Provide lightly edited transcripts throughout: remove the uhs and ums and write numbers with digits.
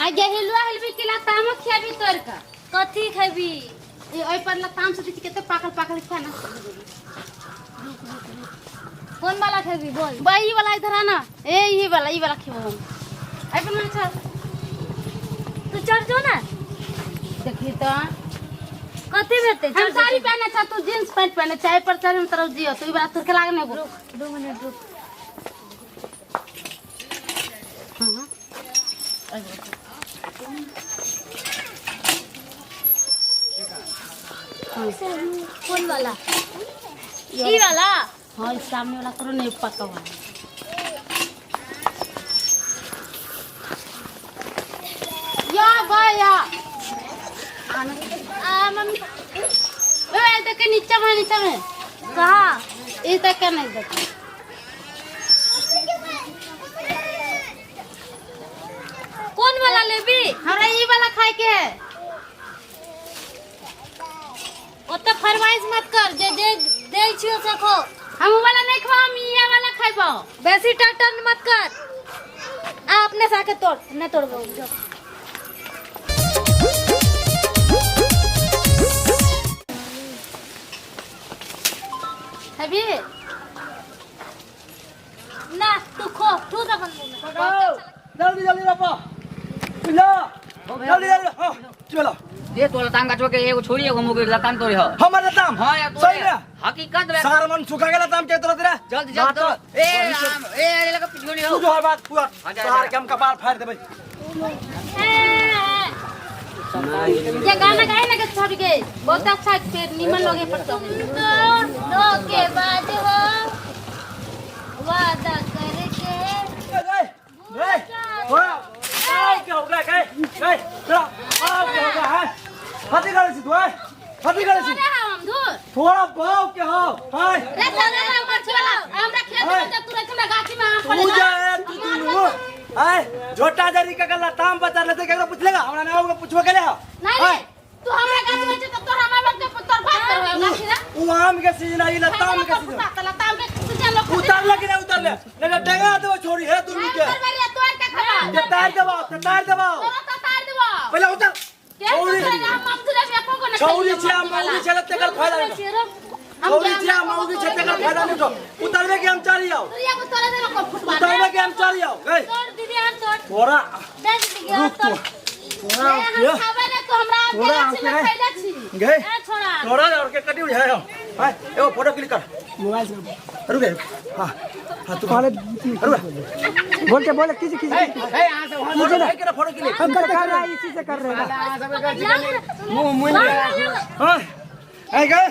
आ गे हिलुआ हिलबी के लताम खियाबी तोड़ के। कथी खेबी? ए ओइ पर लताम से दिख कते पाकल पाकल खा ना। कौन वाला खेबी बोल? वही वाला इधर आना। ए यही वाला, ई वाला खेबो हम। आई पर ना चल। तू चढ़ जो ना। देखी तो कथी भेटतै? हम साड़ी पहने छ, तू जींस पैंट पहने चाहे पर चढ़ हम तरफ जियो तो ई वाला तोर के लाग नहीं। रुक, 2 मिनट रुक। हां, कौन वाला? ई वाला? हाँ, इस सामने वाला करो नहीं पका हुआ। या भाई या आ मम्मी। ए देख नीचे में, नीचे में। कहाँ? ई तक का नहीं देख। कौन वाला लेबी? हमरा ई वाला खाए के है। ओते फरमाइश मत कर, जे जे दे छियो से खो। हम उ वाला नहीं खा, हम ई वाला खाइबो। बेसी टन मत कर। आ अपने से आके तोड़, नहीं तोड़बो जो। अभी ना तू खो, तू तो अपन मुंह में। जल्दी जल्दी रोपो, बुझलो? जल्दी जल्दी। हाँ, चलो। दे तो लताम गाछो के एगो छोड़ी, एगो मुगे लताम तोड़ी हो। हमर लताम? हां यार। सही ना? हकीकत में सार मन सुखा गेला ताम के तोरा तेरा। जल्द जल्द ना। तो ए आम, ए अरे लगा पिछो नहीं तू हो। जो हर बात पूरा हाँ, जा, सार जा। के हम कपार फाड़ देबै। ये गाना गाए ना के छोड़ के बहुत अच्छा फिर निमन लोगे पर तो। तो धोखेबाज हो, वादा करके। ए ए थोड़ा आओ, क्या हो गया? गए गए, थोड़ा आओ, क्या हो गया है? कथी करै छी तू? ए कथी करै छी? अरे हम धूर। थोड़ा बाव के हो हाय। रे चल रे मरची वाला, हमरा खेत में जब तू रखना गाछी में आम तू पड़ेगा। जा ए, तू दुनू आय झोटा जरी के गल्ला ताम बचा लेते, केकरो पूछ लेगा? हमरा ना होगा पूछबो के ले हो। नहीं रे, तू हमरा गाछी में छ तो तोर हमरा बाप के तोर भात कर होय गाछी ना। उ आम के सीजन आई, लताम के सीजन। लताम के सीजन लोग उतार ले कि नहीं उतार ले? नहीं तो टेंगा देबो छोरी हे दुनू के। उतर बारी तोर के खबा। ते तार देबो, ते तार देबो। तोरा तो तार देबो। पहिले उतार। के छौरी। उतर हम ममधुरा में एको को ना। छौरी छै आ मौगी छै तेकर फायदा नहीं। छौरी छै आ मौगी छै तेकर फायदा नहीं उठो। उतारबे कि हम चली आओ? तू एगो तोरा देबो को फुटबा। उतारबे कि हम चली आओ? गई। तोड़ दीदी, आर तोड़। थोड़ा दे दीदी, आर रुक तू। तोड़। थोड़ा हम के खाबे ने तो हमरा आम के थोड़ा गाछी में आम के। खैले छी। गई। ए छोड़ा। थोड़ा और के कटी है हो। हाय, एगो फोटो क्लिक कर मोबाइल से। रुक रुक। हां हां, तू पहले रुक। बोल के बोले किसी किसी ए यहां से वहां फोटो भाई के फोटो क्लिक। हम कर कर रहा है, इसी से कर रहे हैं। मुंह मुंह। हां ए गए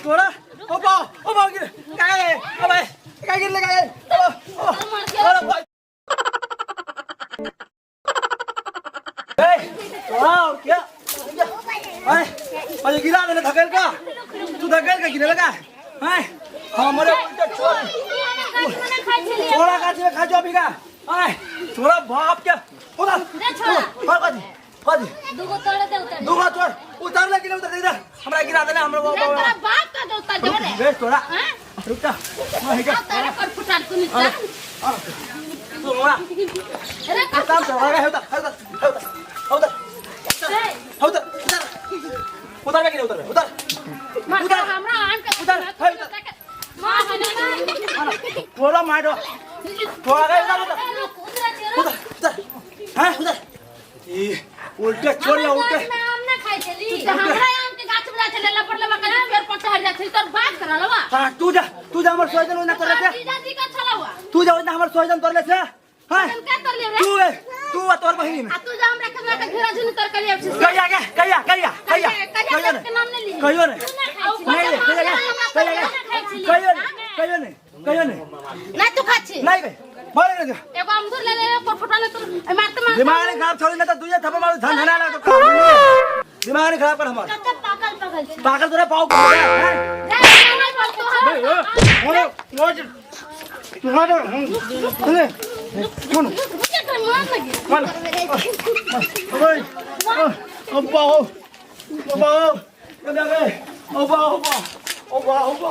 थोड़ा ओ बा ओ बा गिर काय ओ भाई काय गिर लगा ओ ओ अरे भाई ए थोड़ा और क्या अरे अरे गिरा देने धकेल का तू धकेल का गिरे लगा हैं हमारे उल्टा छोड़। थोड़ा गाछी में खा जो अभी का अरे थोड़ा बाप के उधर छोड़ा। हां हां। दूगो तोड़ दे, उतर। दूगो तोड़, उतार ले कि नहीं उतार दे इधर हमरा गिरा देने हमरा वो रे तोरा बाप का जो उतर देबो रे। रे थोड़ा हैं? रुक जा वही का। आ तारा कर फुटार तू नीचा। तू मोरा रे काम कर रहा है। उधर उधर उधर उधर उधर उधर उधर कि नहीं उधर उधर। मर उधर। हमरा आम के उधर, है उधर। मार। थोड़ा मारो थोड़ा गए उधर उधर उधर उधर हां उधर ई उल्टे छोड़िया उल्टे। आम ना खाइ छली। तू हमरा आम के गाछ में जा छले लपड़ लपड़ के पेड़ पर चढ़ जा छली, तोर बाप कर लवा। हां, तू जा, तू जा, हमर सोजन ओना कर ले। जीजा जी का छला हुआ। तू जा ओना हमर सोजन तोड़ ले छे। हां। का तोड़ ले रे? तू ए तू आ तोर बहिनी में। आ तू जा हमरा के के घेरा झुनी तोड़ के लिए छी। कहिया के कहिया कहिया कहिया। कहिया कहियो के नाम नहीं ली। कहियो नहीं। नहीं नहीं, कहिया कहिया कहियो नहीं, कहियो नहीं, कहियो नहीं। नहीं तू खाची। नहीं गई बोले नहीं। एगो अमदूर ले ले पर फुटा ले तू मारते मारते। दिमाग नहीं खराब छोड़ी ना तो तुझे थप्पड़ मारू धन धना लगा तो दिमाग नहीं खराब कर हमारा। कते पागल पागल छी। पागल तोरे पाव को हो गया हैं? रे नहीं पर तो बे, ए, बोलो, बोलो, तुम्हारा सुन सुन। मार लगी। मन ओए अब्बा हो अब्बा हो अब्बा अब्बा अब्बा अब्बा।